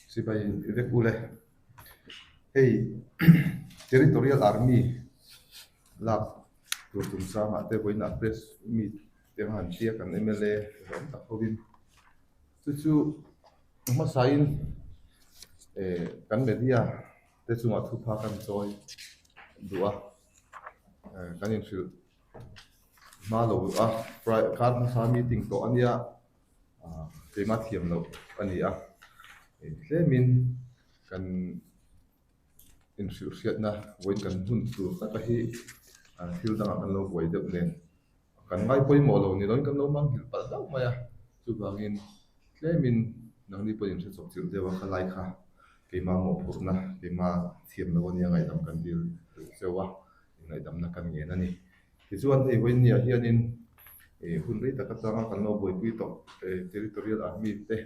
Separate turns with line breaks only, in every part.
Sipai vek ule. Hei Territorial Army lak tur chungchangah te vawiinah press meet te han hria kan mla zawm tak hovin chu chu hmasain eh kan media te chungah thupha kan chawi duh a eh kan inhrilh hma lo a kar hmasa meeting tawh a nia. Keimah thiam loh a ni a, tlemin kan inhrilhhriatna vawiin kan hun tur taka hi thil dangah kan lo buai deuh nen kan ngai pawimawh lo ni loin kan lo manghilh palh hlauh mai a, chuvangin tlemin nangni pawhin inhre chawp chilh deuh a khalai kha keimah mawhphurhna keimah thiam loh a nia ngaihdam kan dil cheu a, ngaihdamna kan ngen a ni. Tichuan hei vawiinniah hianin ih hun rei tak atanga kan lo buaipui tawh eh territorial army te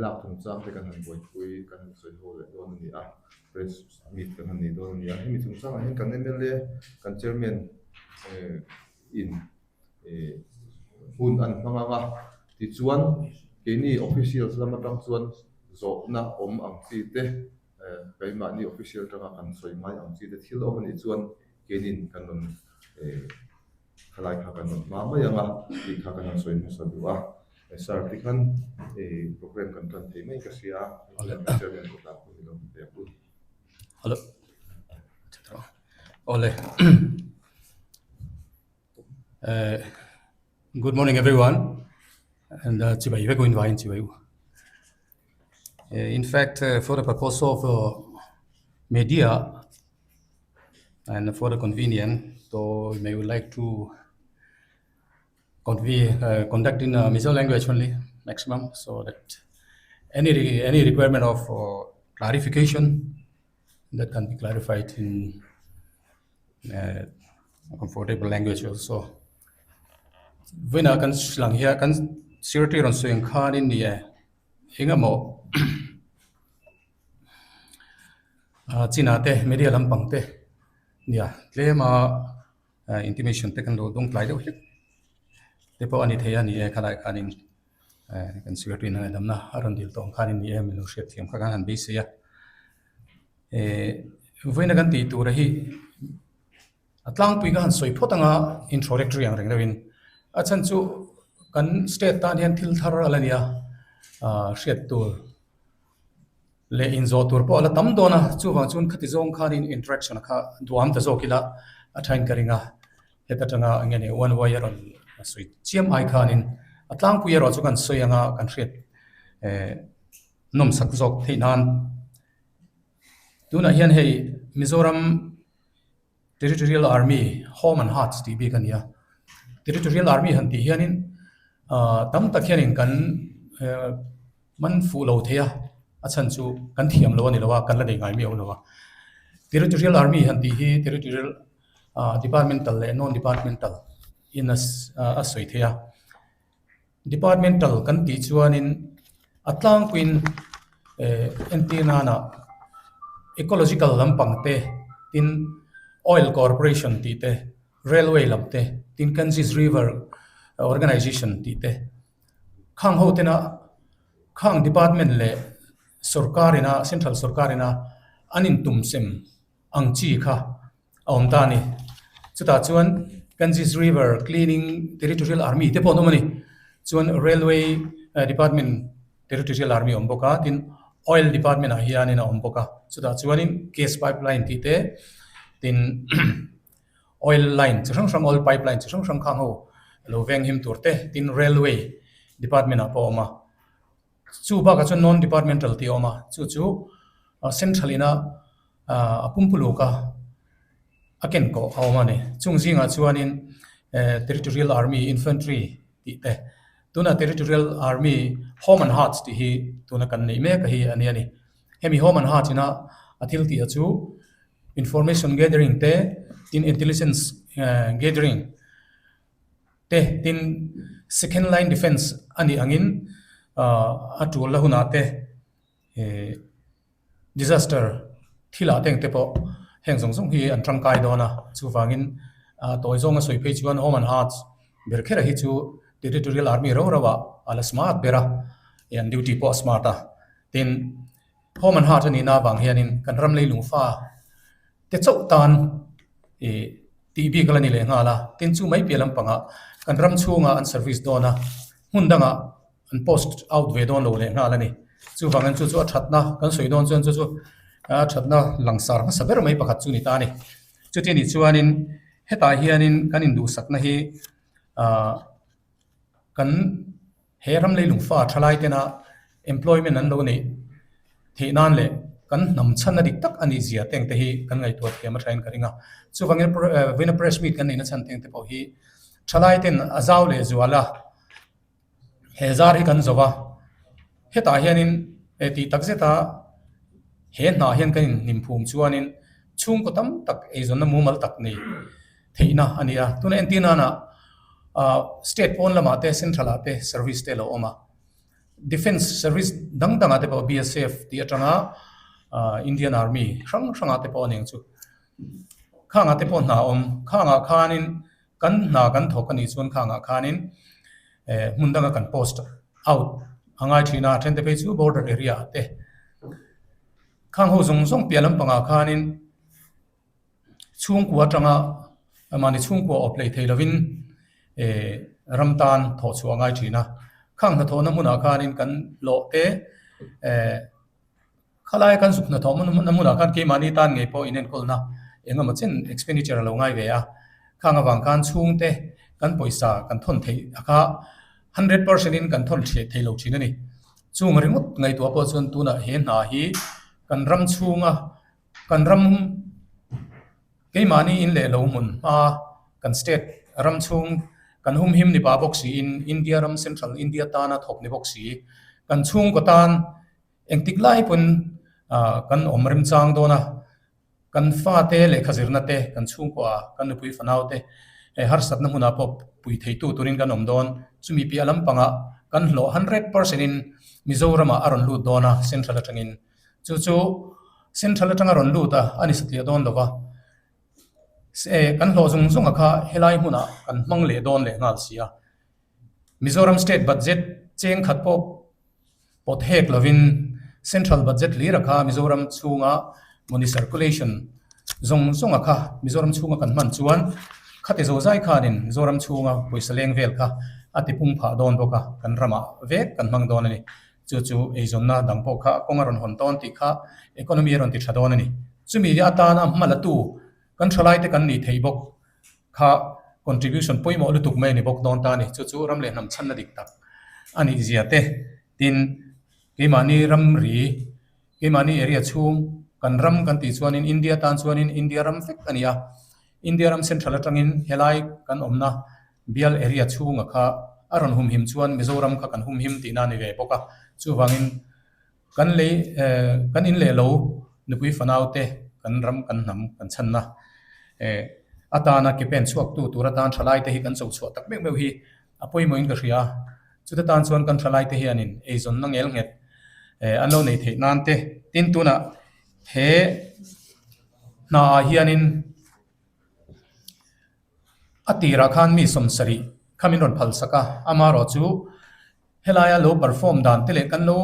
lak chungchang te kan han buaipui kan han sawi ho leh dawn a ni a, press meet kan han nei dawn a ni a. Hemi chungchangah hian kan mla kan chairman eh in eh hun an hmang ang a, tichuan keini officials lam atang chuan zawhna awm ang chi te eh keimahni official atanga kan sawi ngai ang chi te thil awm a nih chuan Keinin kan rawn khalai kha kan rawn hma mai ang a tih kha kan han sawi hmasa duh a. Sir tikhan program kan tan thei mai ka hria a, chairman kawt ah pawh i lo pe ang u.
Hello. Awle. Good morning everyone and chibai vek u in vaiin chibai u. In fact for the purpose of media and for the convenient so may would like to conduct in Mizo language only maximum so that any any requirement of clarification that can be clarified in comfortable language also. Vawiinah kan lang hian kan secretary rawn sawi ang khanin ni e engemaw ah chinah te media lampang te nia tlema intimation te kan lo dawng tlai deuh hlek te pawh a ni thei a ni e khalai khanin eh kan secretary in a ngaihdamna a rawn dil tawh ang khanin ni e min lo hriat thiam kha kan han beisei a eh vawiina kan tih tur hi A tlangpui ka han sawi phawt anga introductory ang reng deuhin a chhan chu kan state tan hian thil thar a la nia ah hriat tur leh inzawh tur pawh a la tam dawn a chuvang chuan khati zawng khanin interaction kha duam ta zawk ila a thain ka ring a heta tanga eng nge ni one way a rawn sawi chiam ai khanin a tlangpui erawh chu kan sawi anga kan hriat eh nawmsak zawk theih nan tunah hian hei Mizoram. Territorial Army, Home and Hearts tih bik a ni a. Territorial Army han tih hianin ah tam tak hianin kan eh man fuh lo thei a, a chhan chu kan thiam lo a ni lo a, kan la nei ngai miau lo a. Territorial Army han tih hi Territorial ah Departmental leh Non-Departmental in a a sawi thei a. Departmental kan tih chuanin a tlangpuiin eh entir nana ecological lampang te tin oil corporation tih te railway lam te tin Ganges river organization tih te khang ho tena khang department leh sorkar ina central sorkar ina an intum sem ang chi kha. a awm ta a ni. Chutah chuan Ganges River Cleaning Territorial Army te pawh an awm a ni. Chuan Railway Department Territorial Army a awm bawk a, tin Oil Department ah hianin a awm bawk a. Chutah chuanin Gas Pipeline tih te, tin Oil Line chi hrang hrang, Oil Pipeline chi hrang hrang khang ho lo venghim tur te, tin Railway Department ah pawh a awm a. Chu bakah chuan Non-Departmental tih a awm a, chu chu Central ina a pumpuluk a a ken kawh a awm a ni. Chung zingah chuanin eh Territorial Army Infantry tih te tunah Territorial Army Home and Hearts tih hi tuna kan neih mek a hi a ni a ni. Hemi Home and Hearts ina a thil tih a chu Information Gathering te tin Intelligence Gathering te tin Second Line Defence a nih angin ah a tul la hunah te eh Disaster thilah te engte pawh heng zawng zawng hi an tangkai dawn a, chuvangin tawi zawnga sawi phei chuan Home and Hearts ber kher hi chu Territorial Army rau rauah a la smart ber a, an duty pawh a smart a, tin. Home and Heart a nihna avang hianin kan ram leilung fa te chauh tan ih tih bik a la ni leh nghal a, tin chu mai piah lampangah kan ram chhunga an service dawn a, hmun dangah an post out ve dawn lo leh nghal a ni. Chuvangin chu chu a thatna kan sawi dawn chuan chu chu a thatna langsar hmasa ber mai pakhat chu ni ta a ni. Chuti anih chuanin hetah hianin kan induhsakna hi ah kan he ram leilung fa thalai tena employment an lo neih theih nan leh kan hnam chhanna dik tak a nih zia teng te hi kan ngaihtuah thiam a thain ka ring a. Chuvangin vawiina press meet kan neihna chhan teng te pawh hi thalai ten a zau leh zual a. He zar hi kan zo a, hetah hianin eh tih tak zeta he hnah hian kan inhnim phum chuanin chhungkaw tam tak eizawnna mumal tak nei theihna a ni a. Tuna entir nana ah state pawn lamah te central ah te service te a lo awm a, defence service dang dangah te pawh BSF tih atanga ah Indian Army hrang hrangah te pawh a ning chu. Khangah te pawh hna a awm, khangah khanin Kan hna kan thawk a nih chuan khangah khanin eh hmun danga kan post out a ngai thin a, a then te phei chu border area ah te. Khang ho zawng zawng piah lampangah khanin chhungkua atanga mahni chhungkua awp hlei thei lovin eh ram tan thawh chhuah a ngai thin a. Khang hnathawhna hmunah khanin kan hlawh te eh. Khalaia kan zuk hnathawh hmun na hmunah khan keimahni tan ngei pawh inenkawlna eng emaw chen expenditure a lo ngai ve a. Khang avang khan chhungte kan pawisa kan thawn theih a kha 100% in kan thawn hreh thei lo thin a ni. Chung ringawt ngaihtuah pawh chuan tunah he hna hi kan ram chhunga kan ram keimahni in leh lo hmun hma kan state ram chhung kan humhim ni pah bawk siin India ram central India tana thawk ni bawk si kan chhungkaw tan Engtik lai pawn kan awm remchang dawn a, kan fate lehkha zirna te, kan chhungkua, kan nupui fanau te harsatna hmunah pawh pui theitu turin kan awm dawn. Chumi piah lampangah kan hlawh 100% in Mizoramah a rawn lut dawn a, Central atangin. Chu chu Central atanga rawn lut a, a ni satliah dawn lo va. Kan hlawh zung zunga kha helai hmunah kan hmang leh dawn leh nghal si a. Mizoram State Budget cheng khat pawh Pawt hek lovin Central Budget hlira kha Mizoram chhunga money circulation zawng zawnga kha Mizoram chhunga kan hman chuan khati zo zai khanin Mizoram chhunga pawisa leng vel kha a ti pung phah dawn bawk a, kan ramah vek kan hmang dawn a ni. Chu chu eizawnna dang pawh kha kawng a rawn hawn dawn tih kha economy a rawn ti tha dawn a ni. Chumi atana hmalatu kan thalaite kan nih theih bawk. Kha contribution pawimawh lutuk mai a ni bawk dawn ta a ni. Chu chu ram leh hnam chhanna dik tak a nih zia te. Tin, keimahni ramri, keimahni area chhung kan ram kan tih chuanin India tan chuanin India ram vek a ni a. India ram central atangin helai kan awmna bial area chhunga kha a rawn humhim chuan Mizoram kha kan humhim tihna a ni ve bawk a. Chuvangin Kan lei kan in leh lo nupui fanau te kan ram kan hnam kan chhanna atana ke pen chhuak tu tur atan thalai te hi kan cho chhuah tak meuh meuh hi a pawimawhin ka hria. Chuta tan chuan kan thalai te hianin eizawnna ngel nghet an lo nei theih nan te tin tunah he hna ah hianin a tirah khan mi sawmsarih kha min rawn phalsak a, amaherawh chu Helaia lo perform dan te leh kan lo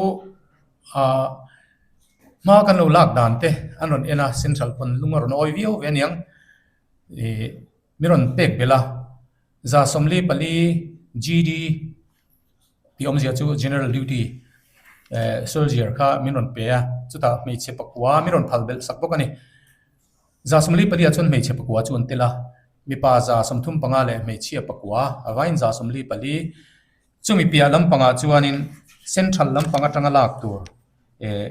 ah hma kan lo lak dan te an rawn en a, central pawn lung a rawn awi viau ve aniang ih mi rawn pek belh a, 144 GD tih awmzia chu general duty eh soldier kha min rawn pe a, chutah hmeichhe pakua min rawn phal belh sak bawk a ni. 44 ah chuan hmeichhe pakua chu an tel a, mipa 35 leh hmeichhia pakua a vaiin 144. Chumi piah lampangah chuanin central lampang atanga lak tur eh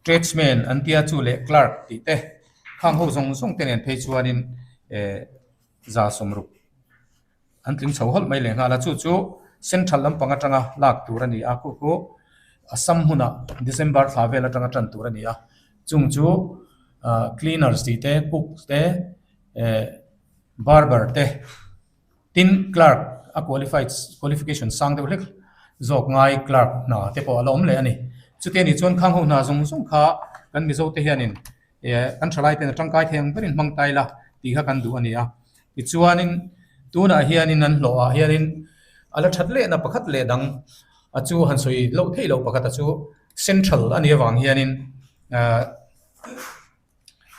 tradesman an tia chu leh clerk tih te khang ho zawng zawng te nen phei chuanin eh 60 an tling chho hawlh mai leh nghal a chu chu central lampang atanga lak tur a ni a khu khu Assam hmunah December thla vel atanga tan tur a ni a chung chu ah cleaners tih te cook te eh barber te. Tin, clerk a qualified qualification sang deuh hlek zawk ngai clerk hna te pawh a la awm leh a ni. Chuti a nih chuan khang ho hna zawng zawng kha kan Mizo te hianin eh kan thalai ten a tangkai thei ang berin hmang ta ila tih kha kan duh a ni a. Tichuanin tunah hianin an hlawhah hianin a la that lehna pakhat leh dang a chu han sawi loh theih loh pakhat a chu. Central a nih avang hianin ahh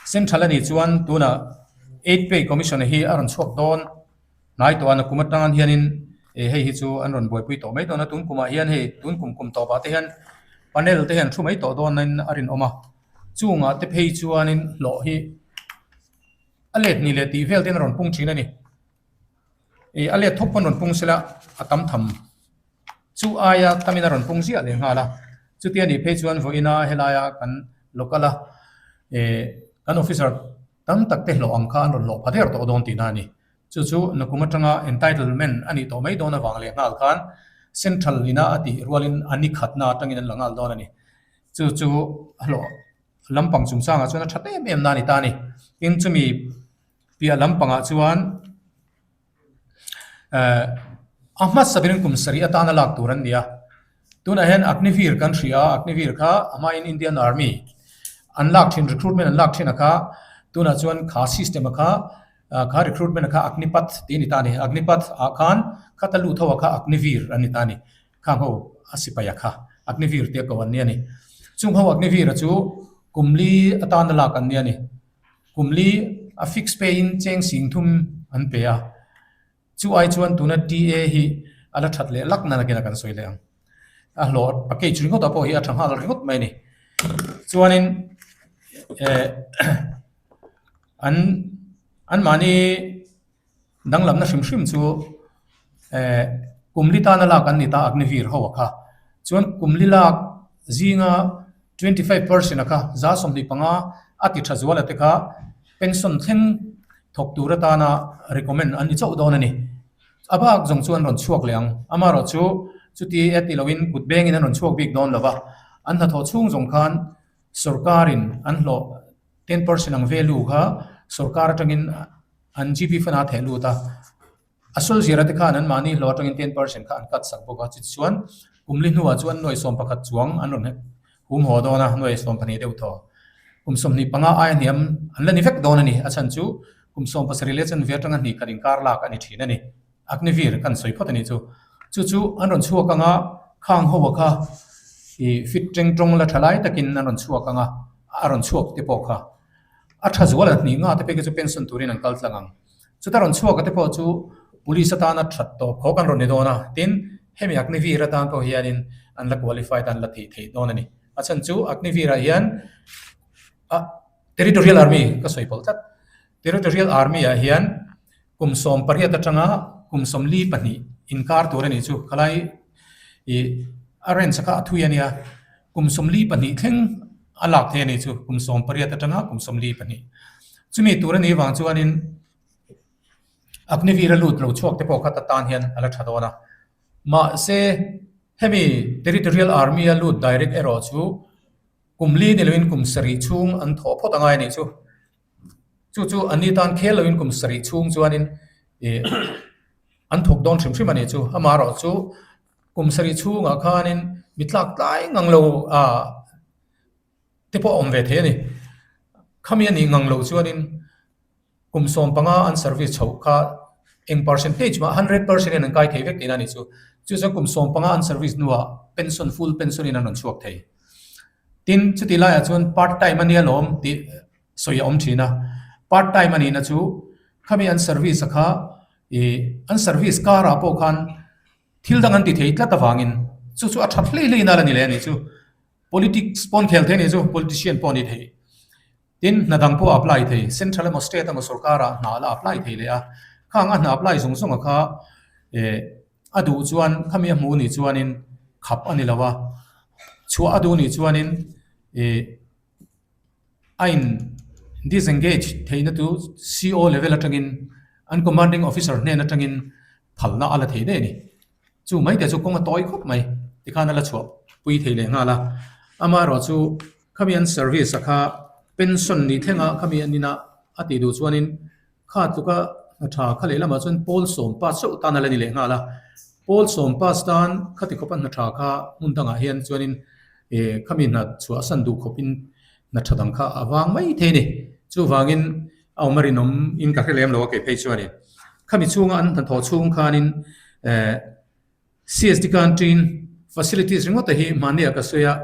Central a nih chuan tunah Eight Pay Commission hi a rawn chhuak dawn hnai tawh a, nakum atang hianin ih hei hi chu an rawn buaipui tawh mai dawn a, tun kumah hian hei tun kum kum tawpah te hian panel te hian thu mai tawh dawnin a rinawm a, chungah te phei chuanin hlawh hi a let ni leh tih vel te hian a rawn pung thin a ni. Ih a let thawk pawn rawn pung sela a tam tham chu aia tamin a rawn pung ziah leh nghal a, chutia nih phei chuan vawiina helaia kan local a ih kan officer tam tak te hlawh ang kha an rawn hlawh pha der tawh dawn tihna a ni. Chu chu nakum atanga entitlement a nih tawh mai dawn avang leh nghal khan central ina a tih rualin a ni khatna atangin an la nghal dawn a ni. Chu chu a hlawh lampang chungchangah chuan a that em em na a ni ta a ni. Tin chumi Piah lampangah chuan eh a hmasa berin kum sarih atana lak tur an ni a. Tunah hian Agniveer kan hria a, Agniveer kha a hmain Indian Army an lak thin recruitment an lak thin a kha tunah chuan kha system a kha kha recruitment a kha Agnipath tih a ni ta a ni. Agnipath ah khan khata lut ho a kha Agniveer an ni ta a ni. Khang ho a sipai a kha Agniveer tia ko an ni a ni. Chung ho Agniveer a chu kum li atana lak an ni a ni. Kum li a fix pay in cheng sing thum an pe a, chu ai chuan tuna TA hi a la that leh lak nan akin a kan sawi leh ang. A hlawh package ringawt ah pawh hi a tha nghal ringawt mai a ni. Chuanin eh an anmahni Danglamna hrim hrim chu eh kum li tana lak an ni ta Agniveer ho a kha. Chuan kum li lak zinga 25 percent a kha za 25 a ti tha zual a te kha pension thleng thawk tur atana recommend an ni chauh dawn a ni. A bak zawng chu an rawn chhuak leh ang. Amaherawhchu chuti e ti loin kut bengin an rawn chhuak bik dawn lo va, an hnathawh chhung zawng khan sorkarin an hlawh 10 percent ang value kha sorkar atangin An GP fan a theh lut a, a sawl zira te khan anmahni hlawh atangin 10% kha an cut sak bawk a, chutichuan kum li hnuah chuan nuai 11 chuang an rawn hum haw dawn a, nuai 12 deuh thaw. Kum 25 aia hniam an la ni vek dawn a ni, a chhan chu kum 17 leh chanve atanga hnih khat inkar lak a ni thin a ni. Agniveer kan sawi phawt a nih chu. Chu chu an rawn chhuak anga khang ho a kha ih fit teng tawng la tha lai takin an rawn chhuak anga a rawn chhuak te pawh kha. A tha zual a hnih nga te pek hi chu pension turin an kal tlang ang. Chuta rawn chhuak a te pawh chu police atana that tawp khawk an rawn ni dawn a, tin hemi Agniveer atan pawh hianin an la qualified a an la tih theih dawn a ni. A chhan chu Agniveer ah hian a Territorial Army ka sawi pawlh tlat. Territorial Army ah hian kum 18 atanga kum 42 inkar tur a nih chu khalai ih a range kha a thui a nia. Kum 42 thleng a lak thei a nih chu, kum 18 atanga kum 42. Chumi tur a nih vang chuanin Agniveer a lut lo chhuak te pawh kha ta tan hian a la tha dawn a. Mahse, hemi Territorial Army a lut direct erawh chu kum li ni loin kum sarih chhung an thawh phawt a ngai a nih chu. Chu chu an ni tan khel loin kum sarih chhung chuanin ih an thawk dawn hrim hrim a nih chu. Amaherawhchu Kum sarih chhungah khanin mi tlak tlai ngang lo a te pawh a awm ve thei a ni. Khami a nih ngang loh chuanin kum 15 an service chhoh kha eng percentage mah 100% in an kai thei vek tihna a nih chu. Chu chuan kum 15 an service hnuah pension full pension in an rawn chhuak thei. Tin, chutih laiah chuan part time a nia lawm tih sawi a awm thin a. Part time a nihna chu khami an service a kha ih an service karah pawh khan Thil dang an ti thei tlat avangin chu chu a that hlei hlei nal a ni leh a nih chu. Politics pawh an khel thei a nih chu, politician pawh a ni thei. Tin, hna dang pawh a apply thei, central emaw state emaw sorkarah hna la apply thei leh a. Khang a hna apply zawng zawng a kha eh a duh chuan khami a hmuh nih chuanin khap a ni lo a, chhuah a duh nih chuanin eh a in disengage theihna chu CO level atangin an commanding officer hnen atangin phalna a la thei daih a ni. Chu mai te chu kawng a tawi khawp mai tikhan a la chhuah pui thei leh nghal a. Amaherawhchu khami an service a kha pension nih thleng a khami an ina a tih duh chuanin kha tluka hna tha kha lehlamah chuan pawl sawm pass chauh tan a la ni leh nghal a. Pawl sawm pass tan khati khawpa hna tha kha hmun dangah hian chuanin eh khami hna chhuah san duh khawpin hna tha dang kha a vang mai thei a ni. Chuvangin a awm a rinawm in ka hre lem lo a kei phei chuanin. Khami chhunga an hnathawh chhung khanin eh CSD canteen facilities ringawt te hi mahni ah ka sawi a.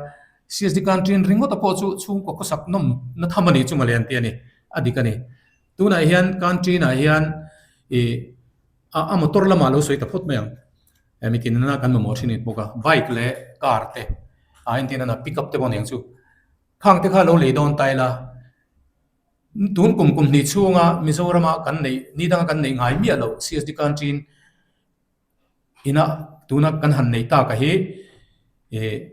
CSD canteen ringawta pawh chu chhungkaw khawsak nawm na tham a nih chu mawle an ti a ni, a dik a ni. Tunah hian canteen ah hian ih a motor lamah lo sawi ta phawt mai ang. Mi tin nana kan mamawh thin bawk a, bike leh car te a entir nana pick up te pawh aniang chu. Khang te kha lo lei dawn ta ila, tun kum kum hnih chhunga Mizorama kan neih ni danga kan neih ngai miah loh CSD canteen ina tuna kan han nei tak a hi ih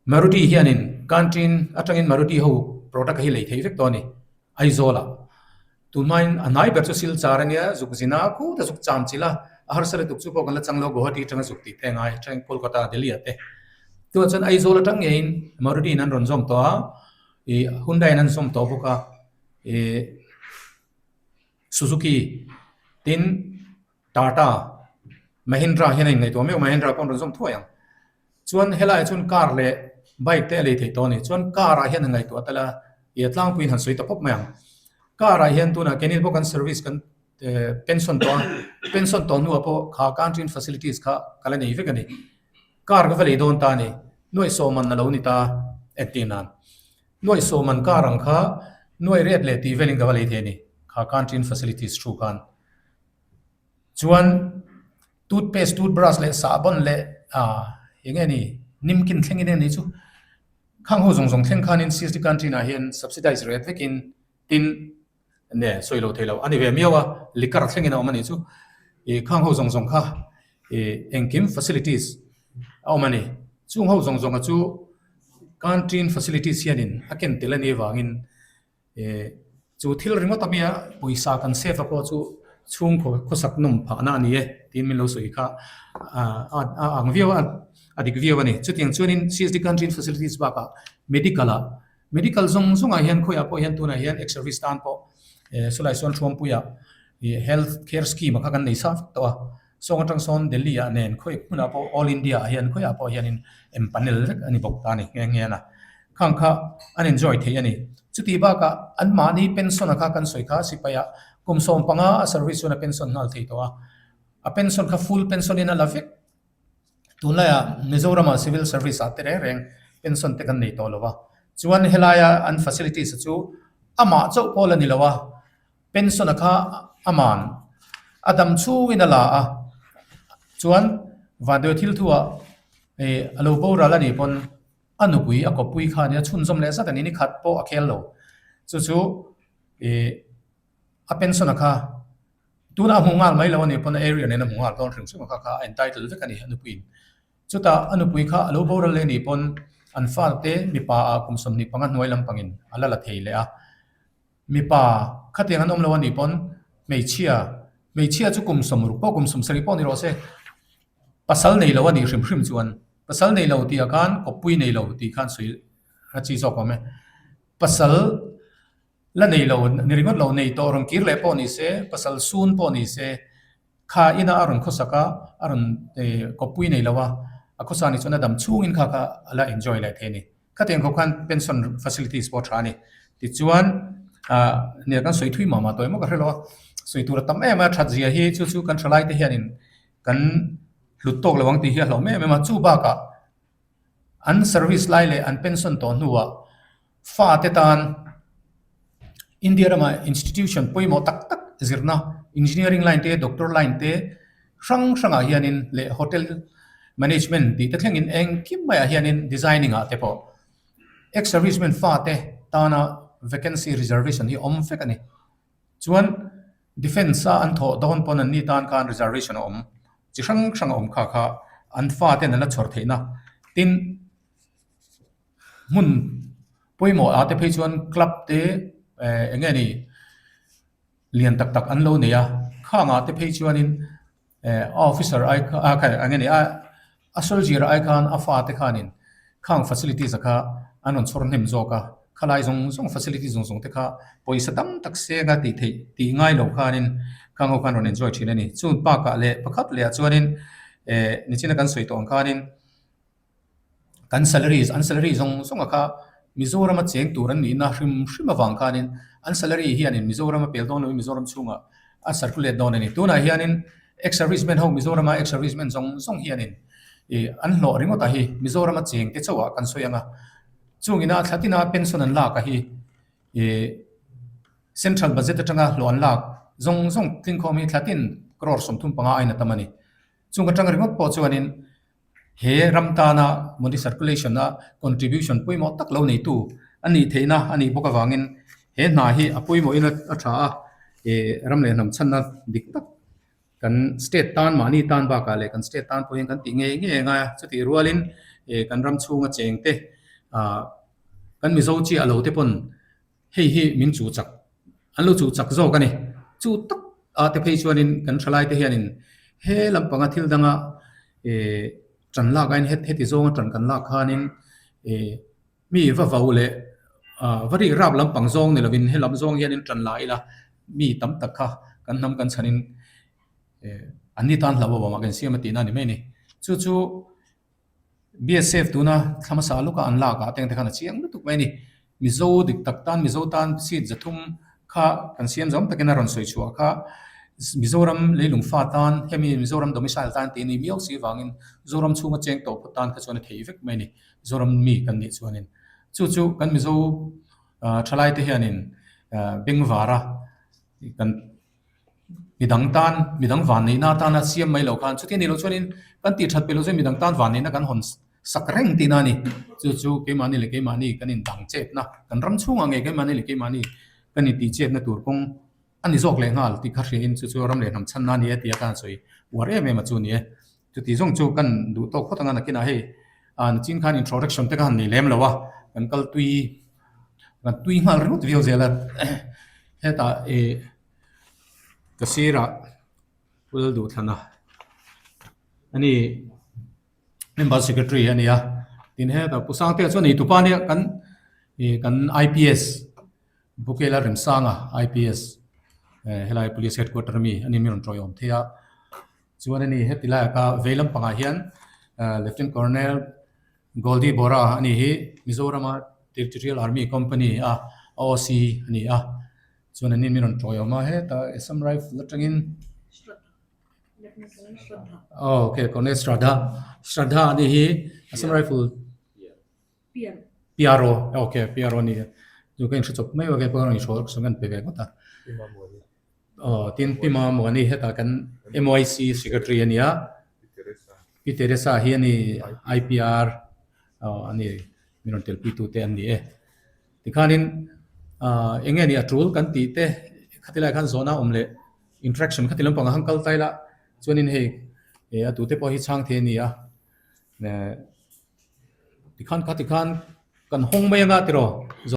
Maruti hianin canteen atangin Maruti ho product hi lei theih vek tawh a ni Aizawl ah. Tunhmain a hnai ber chu Silchar a nia, zuk zin a, khuta zuk cham chilh a, a harsa lutuk chu pawh kan la chang lo, Guwahati atanga zuk tih te a ngai, tangin Kolkata, Delhi ah te. Tunah chuan Aizawl atang ngeiin Maruti in an rawn zawm tawh a, ih Hyundai in an zawm tawh bawk a, ih Suzuki tin Tata, Mahindra hian a inngaihtuah meuh, Mahindra pawh an rawn zawm thuai ang. Chuan helaiah chuan car leh bike te a lei theih tawh a ni. Chuan car ah hian a ngaihtuah tel a, ih a tlangpuiin han sawi ta pawp mai ang. Car ah hian tunah keini pawh kan service kan pension tawh a, pension tawh hnuah pawh kha canteen facilities kha ka la nei vek a ni. Car ka va lei dawn ta a ni, nuaih sawm an a lo ni ta entir nan. Nuaih sawm an car ang kha nuaih riat leh tih velin ka va lei thei a ni, kha canteen facilities thu khan. Chuan toothpaste, toothbrush leh sahbawn leh ah eng nge ni nimkin thleng in eng chu khang ho zawng zawng thleng khanin CSD canteen ah hian subsidize rate vekin tin ne sawi lo thei lo a ni ve miau a liquor thlengin a awm a nih chu ih khang ho zawng zawng kha ih engkim facilities a awm a ni chung ho zawng zawng a chu canteen facilities hianin a ken tel a nih avangin. Eh, chu thil ringawt a mia pawisa kan save a pawh chu chhungkaw khawsak nawm phahna a ni e tiin min lo sawi kha a a ang viau a, a dik viau a ni. Chutiang chuanin CSD canteen facilities bakah medical ah medical zawng zawngah hian khawiah pawh hian tunah hian ex service tan pawh eh sawlai sawn Thuampuiah ih health care scheme a kha kan nei sa vek tawh a. Sawng atang sawn Delhi ah nen khawi hmunah pawh All India ah hian khawiah pawh hianin empanel vek a ni bawk ta a ni nghe nghe a. Khang kha an enjoy thei a ni. Chuti bakah anmahni pension a kha kan sawi kha sipai ah kum 15 a service chuan a pension nghal thei tawh a. A pension kha full pension in a la vek. Tunlaiah Mizoram ah civil service ah te reng reng pension te kan nei tawh lo va. Chuan helaia an facilities chu amah chauh pawh la ni lo a. Pension a kha a man a dam chhungin a la a, chuan Vanduai thil thuah ih a lo boral a nih pawn a nupui a kawppui kha a nia chhunzawm leh zat a ni, ni khat pawh a khel lo. Chu chu ih a pension a kha tunah a hmu nghal mai lo a nih pawn a area nen a hmu nghal dawn hrim hrim a kha kha a entitle vek a ni a nupuiin. Chutah a nupui kha a lo boral leh nih pawn an fate mipa ah kum 25 hnuai lampangin a la la thei leh a. Mipa khatiang an awm lo a nih pawn hmeichhia, hmeichhia chu kum 60 pawh kum 70 pawh ni rawh se, pasal nei lo a nih hrim hrim chuan pasal nei lo tih ah khan kawppui nei lo tih khan sawi a chi zawk awm e. Pasal la nei lo ni ringawt lo nei tawh rawn kir leh pawh ni se, pasal sun pawh ni se, Kha ina a rawn khawsak a, a rawn kawppui nei lo a, a khawsa nih chuan a dam chhungin kha kha a la enjoy leh thei a ni. Khatiang khawp khan pension facilities pawh a tha a ni. Tichuan ah nia kan sawi thui mah mah tawh emaw ka hre lo a, sawi tur a tam em a, that zia hi chu chu kan thalai te hianin kan hlut tawk lo ang tih hi a hlauh em em a, chu bakah an service lai leh an pension tawh hnuah Fate tan India rama institution pawimawh tak tak zirna engineering line te, doctor line te hrang hrangah hianin leh hotel management tih te thlengin engkim maiah hianin designing ah te pawh ex servicemen fate tana vacancy reservation hi awm vek a ni. Chuan defence a an thawh dawn pawn an ni tan khan reservation a awm chi hrang hrang a awm kha kha an faten an la chhawr theihna tin Hmun pawimawh ah te phei chuan club te eh eng nge ni lian tak tak an lo nei a khang ah te phei chuanin eh a officer ai kha a kha eng nge ni a a soldier ai khan a fate khanin khang facilities a kha an rawn chhawr hnem zawk a khalai zawng zawng facilities zawng zawng te kha pawisa tam tak seng a tih theih tih ngai lo khanin khang ho khan rawn enjoy thin a ni chung bakah leh pakhat leh ah chuanin eh nichina kan sawi tawh ang khanin. Kan salary an salary zawng zawng a kha Mizoram a cheng tur an nihna hrim hrim avang khanin an salary hianin Mizoram a pel dawn loin Mizoram chhungah a circulate dawn a ni. Tunah hianin ex servicemen ho Mizorama ex servicemen zawng zawng hianin. Ih an hlawh ringawt a hi Mizorama cheng te chauh ah kan sawi ang a, chung ina thla tina pension an lak a hi ih central budget atanga hlawh an lak zawng zawng tlingkhawm hi thla tin crore 35 aiin a tam a ni. Chung atang ringawt pawh chuanin he ram tana money circulation a contribution pawimawh tak lo neitu a nih theihna a nih bawk avangin he hna hi a pawimawhin a tha a, ih ram leh hnam chhanna dik tak Kan state tan mahni tan bakah leh kan state tan pawh hian kan tih ngei ngei a ngai a, chutih rualin eh kan ram chhunga cheng te ah kan Mizo chiah lo te pawn hei hi min chu chak an lo chu chak zawk a ni. Chu tak ah te phei chuanin kan thalai te hianin he lampanga thil danga eh tan lak aiin heti zawnga tan kan lak khanin eh Mi va vau leh va rik rap lampang zawng ni lovin he lam zawng hianin tan la ila mi tam tak kha kan hnam kan chhanin an ni tan hlauh avangah kan siam a tihna a ni mai a ni. Chu chu BSF tuna thla hmasa lawka an lak ah tengte khan a chiang lutuk mai a ni. Mizo dik tak tan Mizo tan seat 300 kha kan siam zawng takin a rawn sawi chhuah kha Mizoram leilung fa tan hemi Mizoram domicile tan tih a ni miau si vangin Zoram chhunga cheng tawh phawt tan kha chuan a thei vek mai a ni. Zoram mi kan nih chuanin chu chu kan Mizo thalai te hianin bengvara kan midang tan midang vanneihna atana siam mai loh khan chuti a nih loh chuanin kan tih that peih loh chuan midang tan vanneihna kan hawn sak reng tihna a ni. Chu chu keimahni leh keimahni kan indang chetna kan ram chhungah ngei keimahni leh keimahni kan intih chetna tur kawng a ni zawk leh nghal tih kha hriain chu chu ram leh hnam chhanna a ni e tia khan sawi uar em em a chu a ni e. Chuti zawng chu kan duh tawk phawt anga nakinah hei ah nichin khan introduction te kha han nei lem lo a, kan kal tui kan tui nghal ringawt viau zel a hetah ih ka sirah Pul Duhthlan a ani member secretary a ni a tin hetah Pu Sangtea chuan eitupa nia kan ih kan IPS Bukela Remsanga IPS helai police headquarter ami ani mi rawn tawiawm thei a. Chuan a ni, heti laiah ka vei lampangah hian Lieutenant Colonel Goldie Bora a ni hi Mizorama Territorial Army Company a OC a ni a. Chuan an ni min rawn tawiawm a, hetah Assam Rifle atangin Oh, okay, Colonel Shraddha, Shraddha a ni hi Assam Rifle PRO, okay, PRO a ni. Chu ka inhre chawp mai a, kei pawh ka rawn inhrawl ka sawn ka inpe ve ngawt a. Aw tin Pi Mamuani hetah kan MYC Secretary a nia, Pi Teresa hi a ni IPR aw a ni min rawn telpui tu te an ni e. Tikhanin ah eng nge ni a tul kan tih te khati lai khan zawhna awm leh interaction khati lampangah khan kal ta ila chuanin hei a tute pawh hi chhang thei a ni a eh tikhan khati khan kan hawng mai anga tiraw.